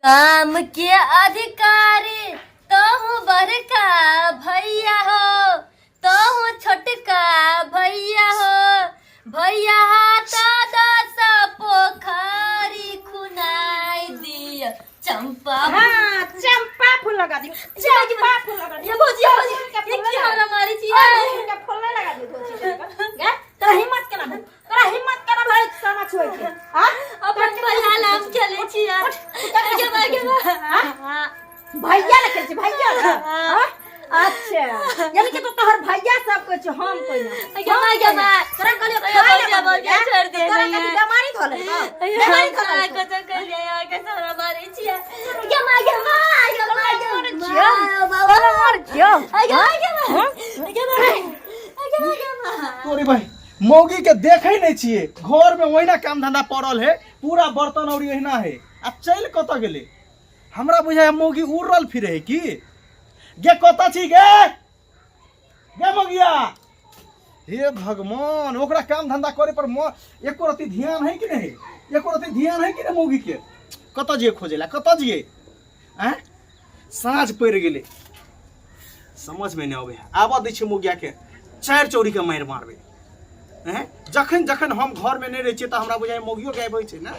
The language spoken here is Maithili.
काम के अधिकारी तहु बड़का भैया हो, तहु छोटका भैया हो। भैया हाथ दस पोखरी खुनाई दिय चंपा। हाँ, चंपा फूल लगा दी, चंपा फूल लगा दी। ये भौजी, भौजी, ये की हमरा मारी छी? के फूल नहीं लगा दी भौजी के। गे, तोरा हिम्मत केना भेल? तोरा हिम्मत केना भेल सामा छुए के? हाँ? अपन भैया नाम खेले छी यार। आगे आगे। भैया ने खेल छी, भैया ने? हाँ? अच्छा, यानी कि तो तोहर भैया सब कुछ, हम कोई ना। आगे आगे। तोरा कहलियो भैया, खाय ले भैया, बनबै, भैया, छोड़ दे, तोरा भैया। कथी बेमारी धऽ लेलकौ? बेमारी धऽ लेलकौ? कतो कर लिया यार, कैसे हमरा मारे छी? आगे आगे आगे आगे। छियौ। तोरा मर छियौ। आगे आगे आगे आगे आगे। तोरी भाई, मौगी के देखे नहीं छिए। घर में ओहिना काम धंधा पड़ल है, पूरा बर्तन और ओहिना है, आ चल कतऽ गेलै? हमरा बुझाय मौगी उड़ल फिरे है की। गे, कतऽ छी गे? गे मौगिया, हे भगवान, ओकरा काम धंधा करे पर एको रत्ती ध्यान है कि नहीं? एको रत्ती ध्यान है कि नहीं मौगी के? कतऽ जिए खोजे ला, कतऽ जिए? आँय, साँझ पड़ि गेलै, समझमे नहि अबै है। आबऽ दै छियै मौगिया के, चारि चौरी के मारि मारबै। आँय, जखन जखन हम घरमे नहि रहै छियै तऽ हमरा बुझाइ मौगियो गायब होइ छै ने।